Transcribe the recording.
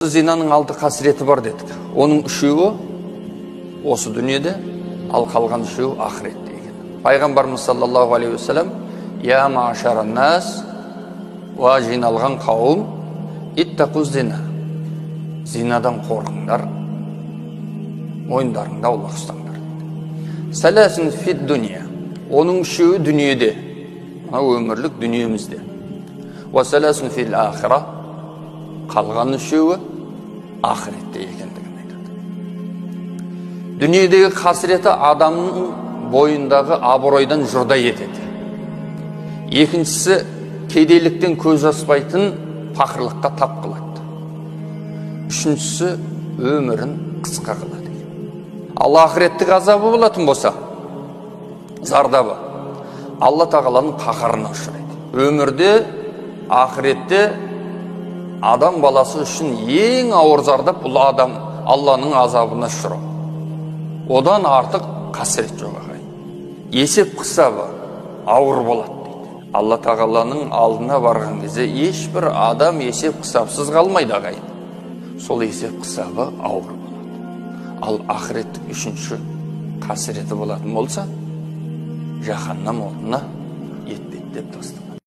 Зинаның 6 қасіреті бар дедік. Оның 3-еуі осы дүниеде, ал қалған 3-еуі ақыретте екен. Пайғамбарымыз саллаллаху алейхи уассалам: «Я маашаран нас», уа жиналған қауым, иттақу зина, зинадан қорқыңдар, мойындарыңды аулақ ұстаңдар дейді. Сәләсін фид дүния, оның 3-еуі дүниеде, мына өмірлік дүниемізде. Уа сәләсін фил ахира, қалған 3-еуі ақыретте екендігін айтады. Дүниедегі қасіреті адамның бойындағы абыройдан жұрдай етеді. Екіншісі, кедейліктен көз аспайтын пақырлыққа тап қылады. Үшіншісі, өмірін қысқа қылады. Ал ақыреттік азабы болатын болса, зардабы Алла тағаланың қаһарына ұшырайды. Өмірде, ақыретте адам баласы үшін ең ауыр зардап бұл адам Алланың азабына ұшырау. Одан артық қасірет жоқ, ағайын. Есеп қисабы ауыр болады дейді. Алла тағаланың алдына барған кезде ешбір адам есеп қисапсыз қалмайды, ағайын. Сол есеп қисабы ауыр болады. Ал ақыреттік үшінші қасіреті болатын болса, жаһаннам отына етпеттеп тастау.